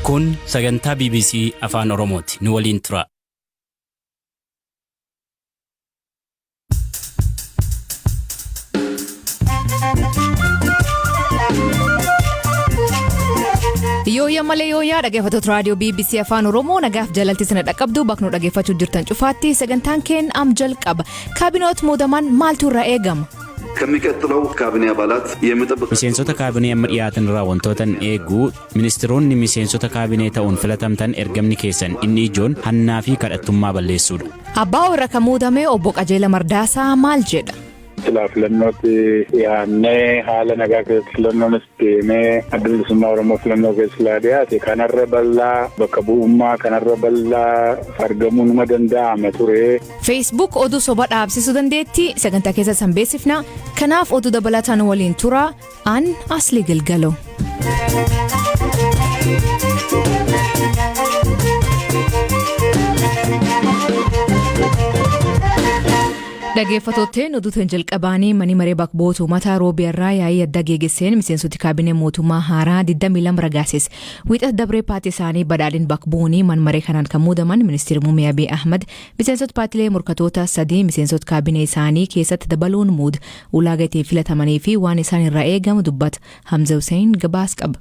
Kun sagantaa BBC Afaan Oromooti. Nu waliin tura. Yooyyaa malee yooyyaa dhaggeeffattoota raadiyoo BBC Afaan Oromoo nagaaf jaalalti sana dhaqqabdu bakka nu dhaggeeffachuu jirtan cufaatti sagantaan keen am jalqaba. Kaabinoot muudaman maaltu irraa eegama? ከሚቀጥለው ካቢኔ አባላት የምጠብቃቸው Miseensota kaabinee amma dhiyaatan irraa wantootan eegu ministeeronni miseensota kaabinee ta'uun filatamtan ergamni keessan inni ijoon hannaa fi kadhattummaa balleessuudha. Abbaa warra kan muudame obbo Qajeela Mardaasaa maal jedha? Silaa filannootti dhiyaannee haala nagaa keessatti filannoonis deemee adda bilisummaa Oromoo filannoo keessa silaa dhiyaate kanarra bal'aa bakka bu'ummaa kanarra bal'aa argamuu numa danda'ama ture. Facebook oduu soba dhaabsisuu dandeetti sagantaa keessa san beeksifna. Kanaaf oduu dabalataan waliin tura an Asli Galgalo. Dhaggeeffattootni oduutiin jalqabaanii manii maree bakka bu'oota uummataa roobii irraa yaa'ii adda geggeesseen miseensoti kaabinee mootummaa haaraa 22 raggaasise. Wiixata dabree paartii isaanii badhaadhin bakka bu'uunii man maree kanaan kan muudaman ministeerri muummee Abiy Ahmad miseensota paartiilee morkatoota sadii miseensota kaabinee isaanii keessatti dabaluun muuda ulaagaa ittiin filatamanii fi waan isaan irraa eegamu dubbata. Hamza Hussein gabaas qaba.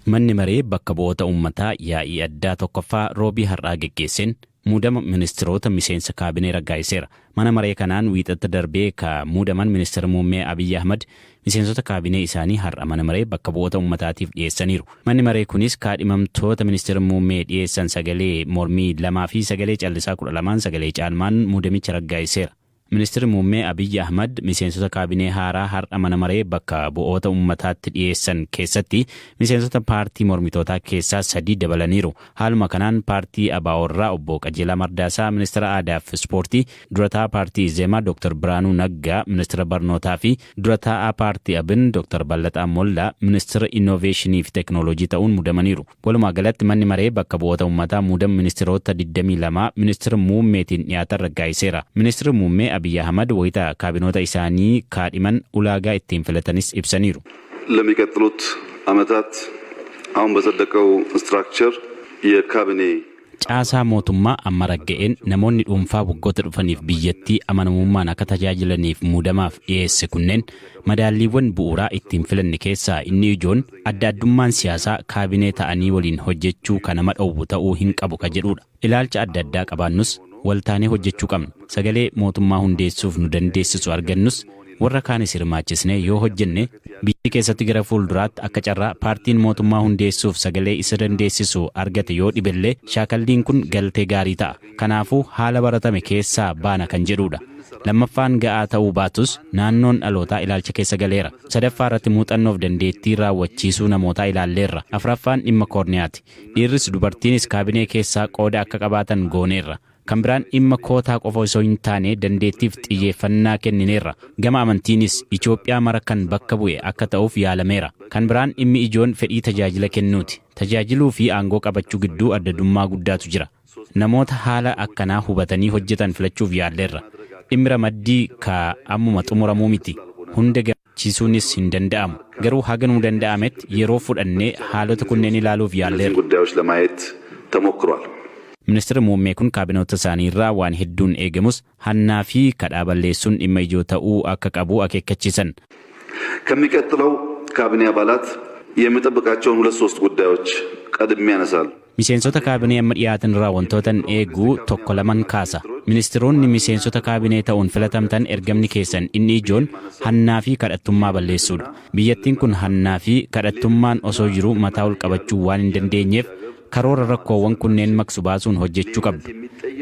Manni maree bakka bu'oota uummataa yaa'ii addaa tokkoffaa roobii har'aa geggeesseen muudama ministeerota miseensa kaabinee raggaa'iseera. Mana maree kanaan wiixata darbee ka muudaman ministeera muummee Abiyyi Ahmad miseensota kaabinee isaanii har'a mana maree bakka bu'oota uummataatiif dhiyeessaniiru. Manni maree kunis kaadhimamtoota ministeera muummee dhiyeessan sagalee mormii lamaa fi sagalee callisaa 12 sagalee caalmaan muudamicha raggaa'iseera. Ministeerri muummee Abiyyi Ahmad miseensota kaabinee haaraa har'a mana maree bakka bu'oota uummataatti dhiyeessan keessatti miseensota paartii mormitootaa keessaa sadii dabalaniiru. Haaluma kanaan paartii ABO irraa obbo Qajeelaa Mardaasaa ministeera aadaa fi ispoortii, durataa paartii Izeemaa Dr. Biraanuu Naggaa ministeera barnootaa fi durataa paartii Abin Dr. Ballaxaa Mollaa ministeera innoveeshinii fi teekinooloojii ta'uun muudamaniiru. Walumaa galatti manni maree bakka bu'oota uummataa muudama ministeerota 22 ministeera muummeetiin dhiyaatan raggaa'iseera. Ministeerri muummee Abiyyi Ahmad wayita kaabinoota isaanii kaadhiman ulaagaa ittiin filatanis ibsaniiru. ለሚቀጥሉት ዓመታት አሁን በጸደቀው ስትራክቸር የካቢኔ Caasaa mootummaa amma ragga'een namoonni dhuunfaa waggoota dhufaniif biyyattii amanamummaan akka tajaajilaniif muudamaaf dhiyeesse kunneen madaalliiwwan bu'uuraa ittiin filanne keessaa inni ijoon adda addummaan siyaasaa kaabinee ta'anii waliin hojjechuu kan nama dhowwu ta'uu hin qabu ka jedhudha. Ilaalcha adda addaa qabaannus waltaanee hojjechuu qabna. Sagalee mootummaa hundeessuuf nu dandeessisu argannus warra kaanis hirmaachisnee yoo hojjenne biyya keessatti gara fuulduraatti akka carraa paartiin mootummaa hundeessuuf sagalee isa dandeessisu argate yoo dhibellee shaakalliin kun galtee gaarii ta'a. Kanaafuu haala baratame keessaa baana kan jedhudha. Lammaffaan ga'aa ta'uu baatus naannoon dhalootaa ilaalcha keessa galeera. Sadaffaa irratti muuxannoof dandeettii raawwachiisuu namootaa ilaalleerra. Afraffaan dhimma koorniyaati. Dhiirris dubartiinis kaabinee keessaa qooda akka qabaatan gooneerra. Kan biraan dhimma kootaa qofa osoo hin taane dandeettiif xiyyeeffannaa kennineerra. Gama amantiinis Itoophiyaa mara kan bakka bu'e akka ta'uuf yaalameera. Kan biraan dhimmi ijoon fedhii tajaajila kennuuti. Tajaajiluu fi aangoo qabachuu gidduu addaddummaa guddaatu jira. Namoota haala akkanaa hubatanii hojjetan filachuuf yaalleerra. Dhimmi ramaddii ka ammuma xumuramuu miti. Hunda gammachiisuunis hin danda'amu. Garuu haga nuu danda'ametti yeroo fudhannee haalota kunneen ilaaluuf yaalleerra. ጉዳዮች ለማየት ተሞክሯል። Ministeerri muummee kun kaabinoota isaanii irraa waan hedduun eegamus hannaa fi kadhaa balleessuun dhimma ijoo ta'uu akka qabu akeekkachiisan. ከሚቀጥለው ካቢኔ አባላት የምጠብቃቸውን ሁለት ሶስት ጉዳዮች ቀድሜ ያነሳል። Miseensota kaabinee amma dhiyaatan irraa wantootan eeguu tokko laman kaasa. Ministeeronni miseensota kaabinee ta'uun filatamtan ergamni keessan inni ijoon hannaa fi kadhattummaa balleessuudha. Biyyattiin kun hannaa fi kadhattummaan osoo jiru mataa ol qabachuu waan hin dandeenyeef karoora rakkoowwan kunneen maqsu baasuun hojjechuu qabdu.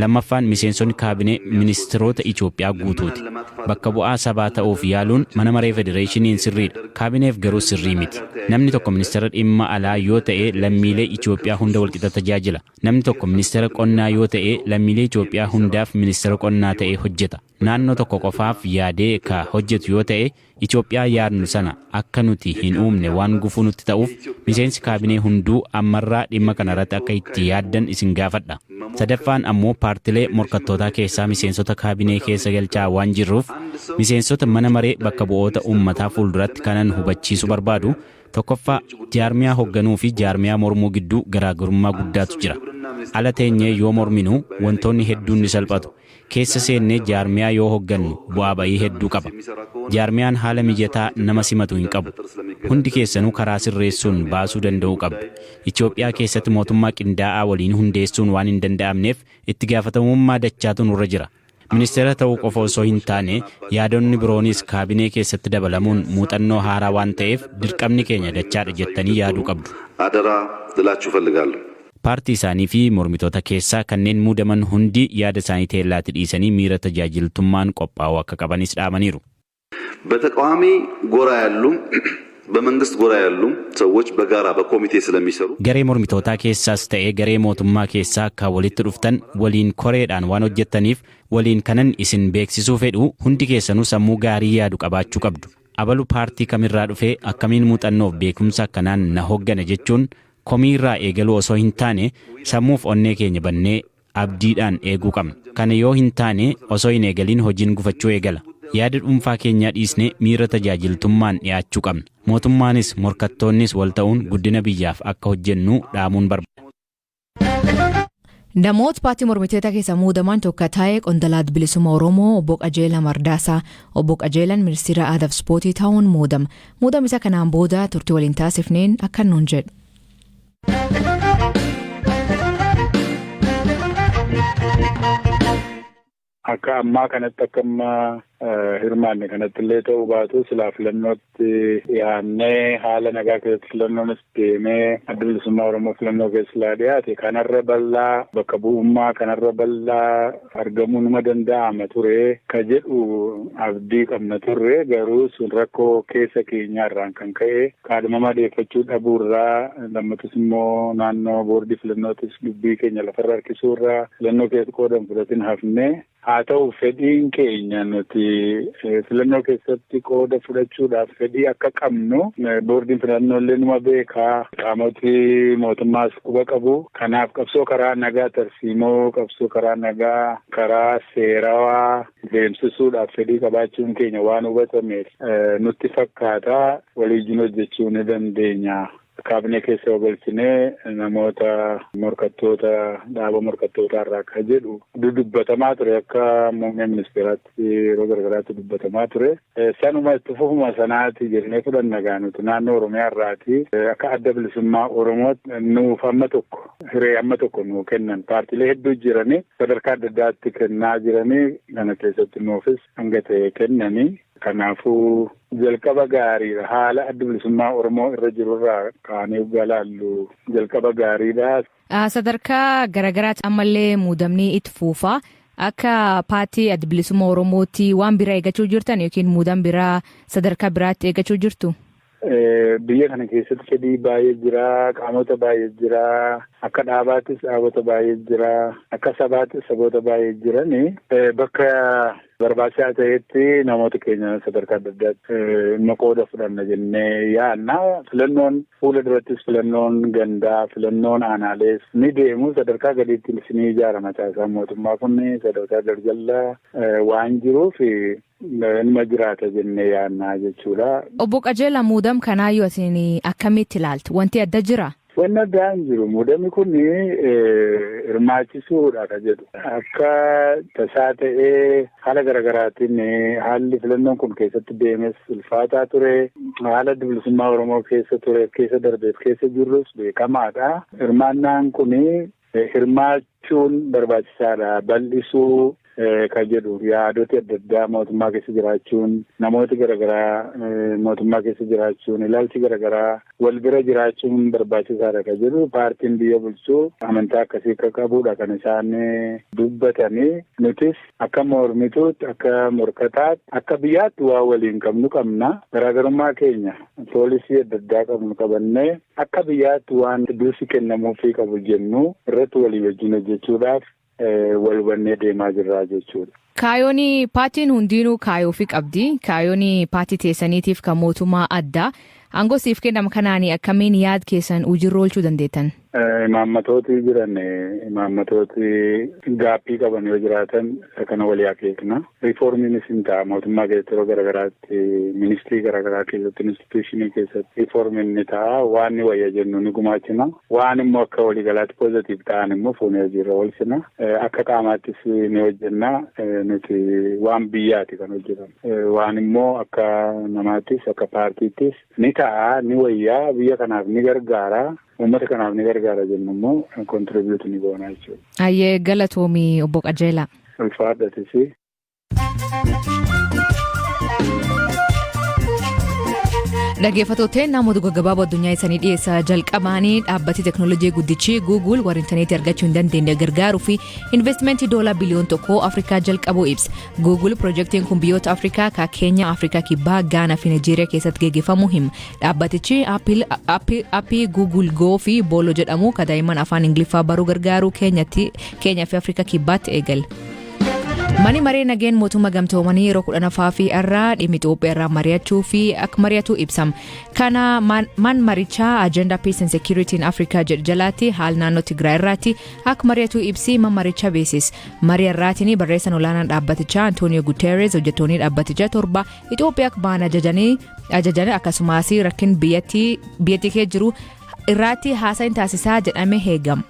Lammaffaan miseensonni kaabinee ministeerota Itoophiyaa guutuuti. Bakka bu'aa sabaa ta'uuf yaaluun mana maree federeeshiniin sirriidha. Kaabineef garuu sirrii miti. Namni tokko ministeera dhimma alaa yoo ta'e lammiilee Itoophiyaa hunda walqixa tajaajila. Namni tokko ministeera qonnaa yoo ta'e lammiilee Itoophiyaa hundaaf ministeera qonnaa ta'ee hojjeta. Naannoo tokko qofaaf yaadee ka hojjetu yoo ta'e Itoophiyaa yaadnu sana akka nuti hin uumne waan gufuu nutti ta'uuf miseensi kaabinee hunduu ammarraa dhimma kanarratti akka itti yaaddan isin gaafadha. Sadaffaan ammoo paartilee morkattootaa keessaa miseensota kaabinee keessa galchaa waan jirruuf miseensota mana maree bakka bu'oota uummataa fuulduratti kanan hubachiisuu barbaadu tokkoffaa jaarmiyaa hoogganuu fi jaarmiyaa mormuu gidduu garaagarummaa guddaatu jira. Ala teenyee yoo morminu wantoonni hedduun ni salphatu. Keessa seennee jaarmiyaa yoo hooggannu bu'aa ba'ii hedduu qaba. Jaarmiyaan haala mijataa nama simatu hin qabu. Hundi keessanuu karaa sirreessuun baasuu danda'uu qabdu. Itoophiyaa keessatti mootummaa qindaa'aa waliin hundeessuun waan hin danda'amneef itti gaafatamummaa dachaatu nurra jira. Ministeera ta'uu qofa osoo hin taane yaadonni biroonis kaabinee keessatti dabalamuun muuxannoo haaraa waan ta'eef dirqamni keenya dachaadha jettanii yaaduu qabdu. አደራ ልላችሁ እፈልጋለሁ። Paartii isaanii fi mormitoota keessaa kanneen muudaman hundi yaada isaanii teellaatti dhiisanii miira tajaajiltummaan qophaa'uu akka qabanis dhaamaniiru. በተቃዋሚ ጎራ ያሉም በመንግስት ጎራ ያሉም ሰዎች በጋራ በኮሚቴ ስለሚሰሩ Garee mormitootaa keessaas ta'ee garee mootummaa keessaa akka walitti dhuftan waliin koreedhaan waan hojjettaniif waliin kanan isin beeksisuu fedhu hundi keessanuu sammuu gaarii yaadu qabaachuu qabdu. Abalu paartii kamirraa dhufee akkamiin muuxannoof beekumsa akkanaan na hoggana jechuun komiirraa eegaluu osoo hin taane sammuuf onnee keenya bannee abdiidhaan eeguu qabna. Kana yoo hin taane osoo hin eegaliin hojiin gufachuu eegala. Yaada dhuunfaa keenyaa dhiisnee miira tajaajiltummaan dhiyaachuu qabna. Mootummaanis morkattoonnis wal ta'uun guddina biyyaaf akka hojjennu dhaamuun barbaada. Namoota paartii mormitoota keessa muudaman tokko ta'e qondaala bilisummaa Oromoo obbo Qajeelaa Mardaasaa. Obbo Qajeelaan ministeera aadaa fi ispoortii ta'uun muudama. Muudama isa kanaan booda turtii waliin taasifneen akka nuun jedhu. Akka ammaa kanatti akka ammaa hirmaanne kanatti illee ta'uu baatu silaa filannootti dhiyaannee haala nagaa keessatti filannoonis deemee adda bilisummaa Oromoo filannoo keessa silaa dhiyaate kanarra bal'aa bakka bu'ummaa kanarra bal'aa argamuu numa danda'ama ture ka jedhu abdii qabna turre garuu sun rakkoo keessa keenyaarraan kan ka'e kaadhimama dhiyeeffachuu dhabuurraa lammatus immoo naannoo boordii filannootis dubbii keenya lafarra harkisuurraa filannoo keessa qoodan fudhatin hafne. Haa ta'u fedhiin keenya nuti filannoo keessatti qooda fudhachuudhaaf fedhii akka qabnu boordiin filannoo illee numa beekaa qaamoti mootummaas quba qabu. Kanaaf qabsoo karaa nagaa tarsiimoo qabsoo karaa nagaa karaa seerawaa deemsisuudhaaf fedhii qabaachuun keenya waan hubatameef nutti fakkaata waliin hojjechuu ni dandeenya. Kaabinee keessa galchinee namoota morkattoota dhaaba morkattootaa irraa akka jedhu dubbatamaa ture akka muummee ministeeraatti yeroo garagaraatti dubbatamaa ture. Sanuma itti fufuma sanaati jennee fudhanna gaanuti naannoo Oromiyaa irraati akka adda bilisummaa Oromootti nuuf amma tokko hiree amma tokko nuu kennan paartiilee hedduu jiranii sadarkaa adda addaatti kennaa jiranii kana keessatti nuufis hanga ta'e kennanii. Kanaafuu jalqaba gaariidha. Haala adda bilisummaa Oromoo irra jirurraa kaanee galaallu jalqaba gaariidha. Sadarkaa garaagaraatti ammallee muudamni itti fuufa. Akka paartii adda bilisummaa Oromootti waan biraa eeggachuu jirtan yookiin muudam biraa sadarkaa biraatti eeggachuu jirtu? Biyya kana keessatti fedhii baay'ee jira, qaamota baay'ee jira, akka dhaabaattis dhaabota baay'ee jira, akka sabaattis saboota baay'ee jirani bakka barbaachisaa ta'etti namoota keenya sadarkaa adda addaatti dhimma qooda fudhanna jennee yaadna. Filannoon fuula durattis filannoon gandaa, filannoon aanaalees ni deemu sadarkaa gadiitti ni ijaarama caasaan mootummaa kun sadarkaa garjallaa waan jiruuf inuma jiraata jennee yaadna jechuudha. Obbo Qajeelaa muudam kanaayyuu asin akkamitti ilaaltu? Wanti adda jira? Wanni addaa hin jiru. Muudamni kun hirmaachisuudha ka jedhu. Akka tasaa ta'ee haala garaagaraatiin haalli filannoon kun keessatti deemes ulfaataa ture. Haala adda bilisummaa Oromoo keessa ture keessa darbeef keessa jirrus beekamaadha. Hirmaannaan kun hirmaachuun barbaachisaadha. Bal'isuu ka jedhu yaadoti adda addaa mootummaa keessa jiraachuun namooti garaagaraa mootummaa keessa jiraachuun ilaalchi garaagaraa wal bira jiraachuun barbaachisaadha ka jedhu paartiin biyya bulchuu amantaa akkasii akka qabudha kan isaan dubbatanii nutis akka mormituutti akka morkataatti akka biyyaatti waa waliin qabnu qabna garaagarummaa keenya poolisii adda addaa qabnu qabannee akka biyyaatti waan dursi kennamuufii qabu jennu irratti walii wajjin hojjechuudhaaf wal hubannee deemaa jirra jechuudha. Kaayoon paartiin hundinuu kaayoo fi qabdi. Kaayoon paartii teessaniitiif kan mootummaa addaa. Aangoo siif kennama kanaan akkamiin yaad keessan hojiirra oolchuu dandeettan? Imaammatooti jiran, imaammatooti gaaffii qaban yoo jiraatan, isa kana walii akeekna. Riiformiinis hin ta'a. Mootummaa keessatti yeroo garaagaraatti, ministirii garaagaraa keessatti, institution keessatti riiformiin ni ta'a. Waan ni wayya jennu ni gumaachina. Waan immoo akka waliigalaatti positive ta'an immoo fuunee hojiirra oolchina. Akka qaamaattis ni hojjenna. Nuti waan biyyaati kan hojjetamu. Waan immoo akka namaattis akka paartiittis ni ta'a, ni wayyaa, biyya kanaaf ni gargaara. Uummata kanaaf ni gargaara jennu immoo contribute ni goona jechuudha. Ayyee, galatoomii, obbo Qajeelaa. Ulfaadhatisi. Dhaggeeffattootni, namoota gaggabaaboo addunyaa isaanii dhiyeessaa. Jalqabaanii, dhaabbati teeknooloojii guddichi Google warra intarneetii argachuu hin dandeenye gargaaruu fi investimentii $1 biliyoon Afrikaa jalqabuu ibsa. Google piroojeektiin kun biyyoota Afrikaa ka Keenyaa, Afrikaa Kibbaa, Gaanaa fi Nijeeriyaa keessatti geggeeffamuu hima. Dhaabbatichi aappii Google Go fi Booloo jedhamu ka daa'imman afaan Ingiliffaa baruu gargaaruu Keenyaa fi Afrikaa Kibbaatti eegale. Mani maree nageen mootummaa gamtoomanii yeroo 10ffaa fi irraa dhimma Itoophiyaa irraa mari'achuu fi akka mari'atu ibsama. Kana man marichaa Agenda Peace and Security in Africa jedhu jalaatti haal naannoo Tigraay irraatti akka mari'atu ibsi man maricha beesis. Marii irraatiin barreessaan olaanaan dhaabbatichaa Antonio Guterres hojjettoonni dhaabbatichaa 7 Itoophiyaa akka ba'an ajajan, akkasumas rakkin biyyattii kee jiru irraatti haasaa taasisaa jedhamee eegama.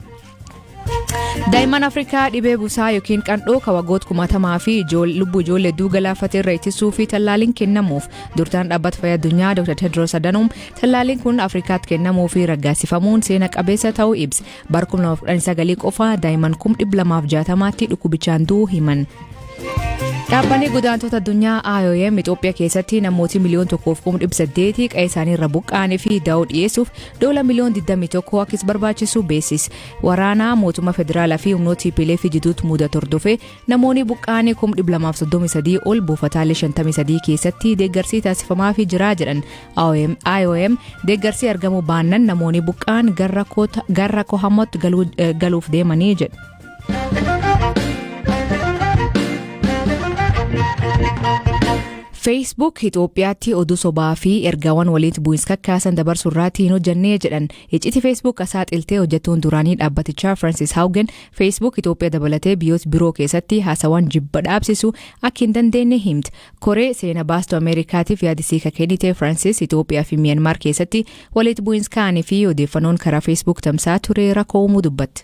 Daa'imman Afrikaa dhibee busaa yookiin qandhoo ka waggoota kumaatamaa fi lubbuu ijoollee hedduu galaafate irra ittisuu fi tallaaliin kennamuuf durtaan dhaabbata fayyaa addunyaa Dr. Tedros Adhanom tallaaliin kun Afrikaatti kennamuu fi raggaasifamuun seena qabeessa ta'uu ibsa. Bara 2019 qofa daa'imman 260,000tti dhukkubichaan du'uu himan. Dhaabbanni godaantota addunyaa IOM Itoophiyaa keessatti namooti 1,800,000 qe'ee isaanii irra buqqa'anii fi da'oo dhiyeessuuf $21 miliyoona akkis barbaachisu beeksise. Waraana mootummaa federaalaa fi humnoota TPLF jidduutti mudatu hordofee namoonni buqqa'anii 233,000 ol buufataalee 53 keessatti deeggarsi taasifamaafii jira jedhan IOM. Deeggarsi argamuu baannaan namoonni buqqa'an gara rakkoo hammaatti galuuf deemanii jedhu. Facebook Itoophiyaatti oduu sobaa fi ergaawwan walitti bu'iinsa kakkaasan dabarsuu irratti hin hojjannee jedhan. Iccitii Facebook saaxiltee hojjettuun duraanii dhaabbatichaa Francis Haugen Facebook Itoophiyaa dabalatee biyyoota biroo keessatti haasawwan jibba dhaabsisu akka hin dandeenye himte. Koree seena baastuu Ameerikaatiif yaadisii ka kennite Francis Itoophiyaa fi Miyeenmaar keessatti walitti bu'iinsa ka'anii fi odeeffannoon karaa Facebook tamsa'aa ture rakkoo uumuu dubbatte.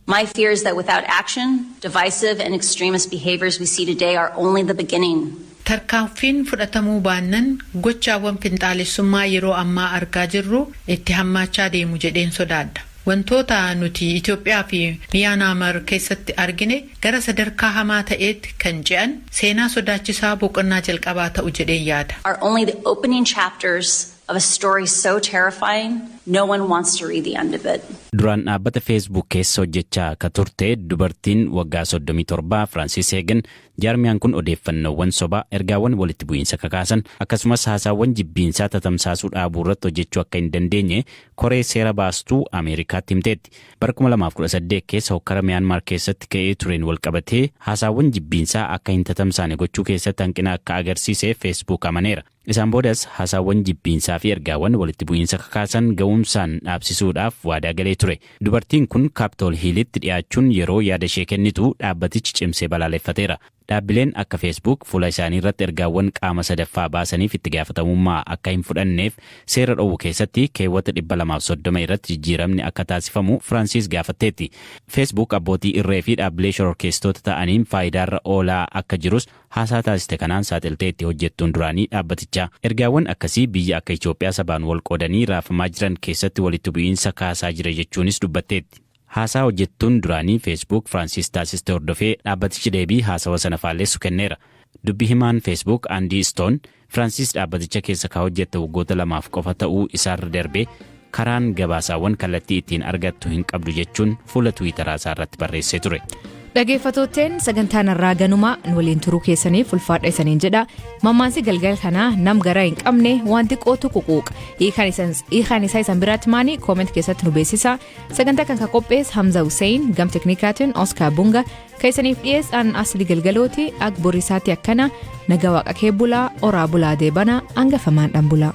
My fear is that without action, divisive and extremist behaviors we see today are only the beginning. Tarkaanfiin fudhatamuu baannan gochaawwan finxaalessummaa yeroo ammaa argaa jirru itti hammaachaa deemu jedheen sodaadha. Wantoota nuti Itoophiyaa fi Miyaanaamar keessatti argine gara sadarkaa hamaa ta'eetti kan ce'an seenaa sodaachisaa boqonnaa jalqabaa ta'u jedheen yaada. Are only the opening chapters of a story so terrifying, no one wants to read the end of it. Duraan dhaabbata Facebook keessa hojjechaa akka turte dubartiin waggaa 37 Firaansis Heegen, jaarmiyaan kun odeeffannoowwan sobaa, ergaawwan walitti bu'iinsa kakaasan, akkasumas haasaawwan jibbiinsaa tatamsaasuu dhaabuu irratti hojjechuu akka hin dandeenye koree seera baastuu Ameerikaatti himteetti. Bara 2018 keessa hokkara Miyaanmaar keessatti ka'ee tureen walqabatee haasaawwan jibbiinsaa akka hin tatamsaane gochuu keessatti hanqina akka agarsiise Facebook amaneera. Isaan boodas haasaawwan jibbiinsaa fi ergaawwan walitti bu'iinsa kakaasan ga'umsaan dhaabsisuudhaaf waadaa galee ture. Dubartiin kun Kaapitool Hiilitti dhiyaachuun yeroo yaada ishee kennitu dhaabbatichi cimsee balaaleffateera. Dhaabbileen akka Facebook fuula isaanii irratti ergaawwan qaama sadaffaa baasaniif itti gaafatamummaa akka hin fudhanneef seera dhowwu keessatti keewwata 230 irratti jijjiiramni akka taasifamu Firaansis gaafatteetti. Facebook abbootii irree fi dhaabbilee shororkeessitoota ta'aniin faayidaarra oolaa akka jirus haasaa taasiste kanaan saaxilteetti hojjettuun duraanii dhaabbatichaa. Ergaawwan akkasii biyya akka Itoophiyaa sabaan wal qoodanii raafamaa jiran keessatti walitti bu'iinsa kaasaa jira jechuunis dubbatteetti. Haasaa hojjettuun duraanii Facebook Firaansis taasiste hordofee dhaabbatichi deebii haasawa sana faalleessu kenneera. Dubbi himaan Facebook Andy Stone, Firaansis dhaabbaticha keessa ka hojjette waggoota 2f qofa ta'uu isaarra darbee karaan gabaasaawwan kallattii ittiin argattu hin qabdu jechuun fuula Tiwiitaraa isaa irratti barreessee ture. Dhaggeeffattootteen, sagantaan irraa ganuma. Nu waliin turuu keessaniif ulfaadha isaniin jedha. Mammaansi galgal kanaa "Nam garaa hin qabne waan xiqqootu ququuqa." Hiikaan isaa isan biraatti maani? Comment keessatti nu beeksisa. Sagantaa kan qopheesse Hamza Hussein, gam teknikaatiin Oscar Bunga, kan isaniif dhiyeessan Asli Galgalooti. Ak borisaatti akkana naga waaqa kee bulaa, oraa bulaa, deebana hangafamaan dhan bulaa.